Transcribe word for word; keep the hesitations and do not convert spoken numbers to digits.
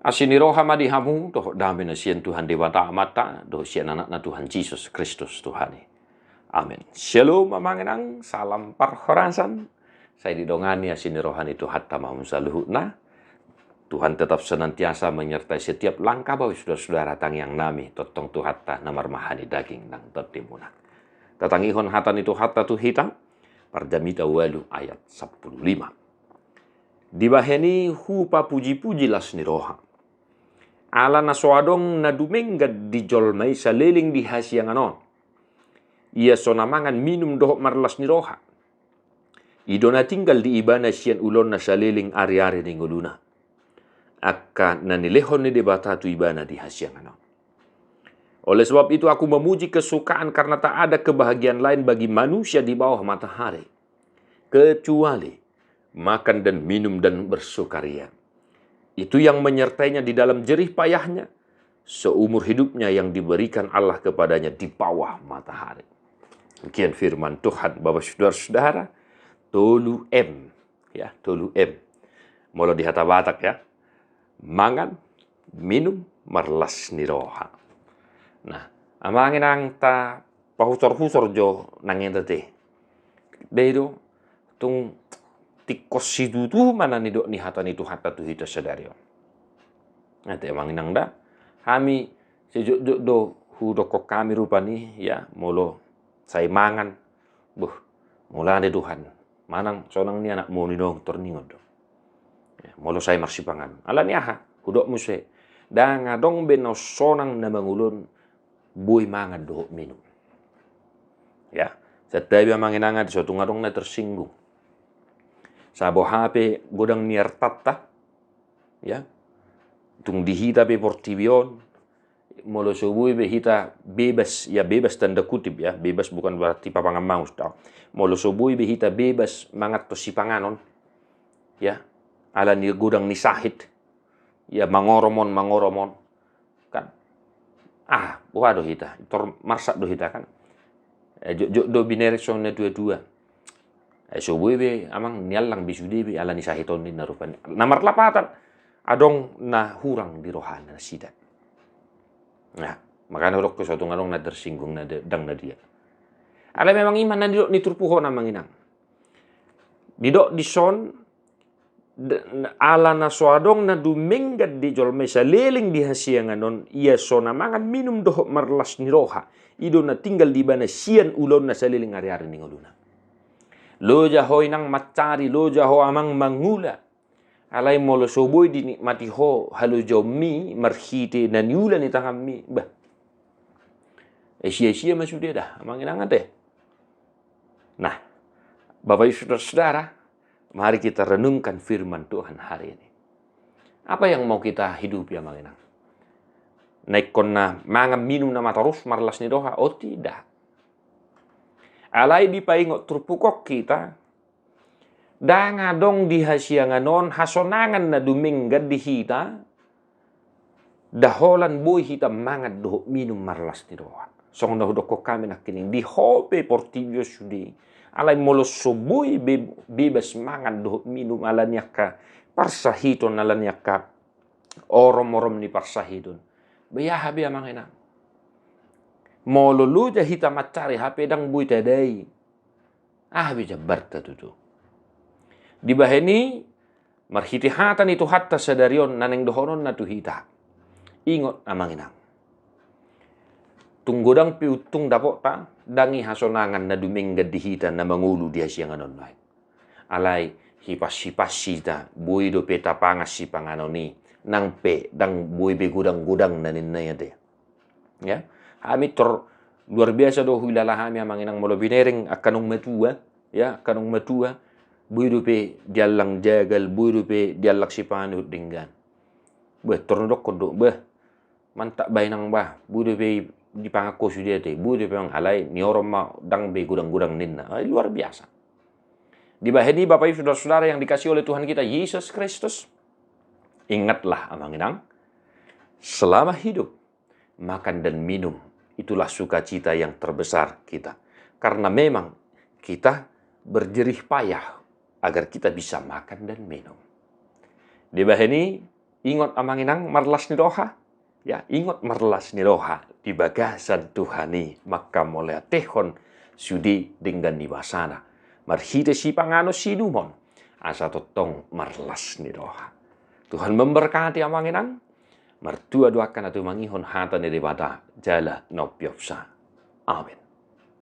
Asi ni roha ma di hamu dohot dame na sian Tuhan Debata Amanta dohot sian Anakna Tuhan Jesus Kristus Tuhan i. Amen. Shalom amang inang, salam parhorasan. Sai didongani asi ni roha ni Tuhanta ma hamu saluhutna. Tuhan tetap senantiasa menyertai setiap langkah bapak sudara-sudara tangiang nami, tongtong Tuhanta na marmahani daging nang tondimuna. Tatangihon hata ni Tuhanta tu hita, Parjamita ualu ayat sampulu lima. Dibahen i hupapuji-puji las ni roha. Ala na so adong na dumenggan di jolma i saleleng di hasiangan on. Ia so na mangan minum dohot marlas ni roha. I do na tinggal di ibana sian ulaonna saleleng ari-ari ni ngoluna. Angka na nilehon ni Debata tu ibana di hasiangan on. Oleh sebab itu aku memuji kesukaan karena tak ada kebahagiaan lain bagi manusia di bawah matahari. Kecuali makan dan minum dan bersukaria. Itu yang menyertainya di dalam jerih payahnya, seumur hidupnya yang diberikan Allah kepadanya di bawah matahari. Demikian firman Tuhan, bapak sudara-sudara, tolu M, ya, tolu M. Molo di hata Batak ya, mangan, minum, marlas ni roha. Nah, amang inang ta pahusor-husor jo nang enda te. Dei do, tung tingkos situtu ma na nidok ni hata ni Tuhanta tu hita sadari on. Ate amang inang da, hami sejotjot do hudokkon hami rupani, ya, molo sai mangan, buh, molo ate Tuhan, manang sonang ni anak moni nong torningon do. Ya, molo sai marsipangan. Ala ni aha, hudok muse, ndang adong be na sonang na mangulon boi mangan dohot minum. Ya, santabi amang inang ate so tung adong na tersinggung. Sabo hape godang ni artanta, ya. Tung di hita pe portibi on, molo so boi be hita bebas, ya bebas tanda kutip ya, bebas bukan berarti papangan mangus tau. Molo so boi be hita bebas mangan tu sipanganon, ya, ala ni godang ni sahit, ya mangoromon, mangoromon. Kan, ah, boha do hita, tor marsak do hita kan. Eh, jotjot do binerek songon na tua-tua. Eh, so boi be amang niallang be sude be ala ni sahit on ninna rupani. Na marlapatan, adong na hurang di rohana nasida. Nah, makana hudok so tung adong na tersinggung na de-, ndang na dia. Ala memang i ma na nidok ni turpuk on amang inang. Didok dison, ala na so adong na dumenggan di jolma i saleleng di hasiangan on, ia so na mangan minum dohot marlas ni roha, i do na tinggal di ibana sian ulaonna saleleng ari-ari ni ngoluna. Loja ho inang mancari, loja ho amang mangula. Alai molo so boi dinikmati ho halojaonmi marhite na niula ni tanganmi, bah. Eh, sia-sia ma sude da amang inang ate. Nah, bapak ibu saudara-saudara, mari kita renungkan firman Tuhan hari ini. Apa yang mau kita hidupi amang inang? Na ingkon na mangan minum nama torus marlas ni roha? Oh tidak. Alai dipaingot turpuk on hita, ndang adong di hasiangan on hasonangan na dumenggan di hita, nda holan boi hita mangan dohot minum marlas ni roha. Songon na hudokkon hami nangkining, di ho pe portibi on sude. Alai molo so boi be-, bebas mangan dohot minum ala ni angka parsahiton, ala ni angka orom-orom ni parsahiton, bah aha be amang inang. Molo loja hita mancari hape ndang boi tadai. Aha be jambarta tutu. Dibahen i marhite hata ni Tuhanta sadari on na naeng dohononna tu hita. Ingot amang inang. Tung godang pe untung dapotta, ndang i hasonangan na dumenggan di hita na mangolu di hasiangan on nuaeng. Alai hipas-hipas hita, boi dope tapangan sipanganon i, nang pe ndang boi be godang-godang na ninna i ate. Ya, hami tor luar biasa do huilala hami amang inang molo binereng angka naung matua, ya, angka naung matua, boi dope diallang jagal, boi dope diallang sipanganon denggan. Bah, tor na dokkon do, bah, mantap bah inang bah, boi dope dipangan ho sude ate, boi dope amang, alai niorom ma ndang be godang-godang ninna. Ai, luar biasa. Dibahen i bapak ibu saudara-saudara yang dikasihi oleh Tuhan kita Yesus Kristus, ingatlah amang inang, selama hidup makan dan minum, itulah sukacita yang terbesar kita. Karena memang kita berjerih payah agar kita bisa makan dan minum. Dibahen i, Ingot amang inang marlas ni roha. Ya, ingot marlas ni roha di bagasan Tuhan i mangkamauliatehon sude denggan ni basana. Marhite sipanganon siinumon asa tongtong marlas ni roha. Tuhan memberkati amang inang. Martua do angka na tumangihon hata ni Debata jala na umpeopsa. Amen.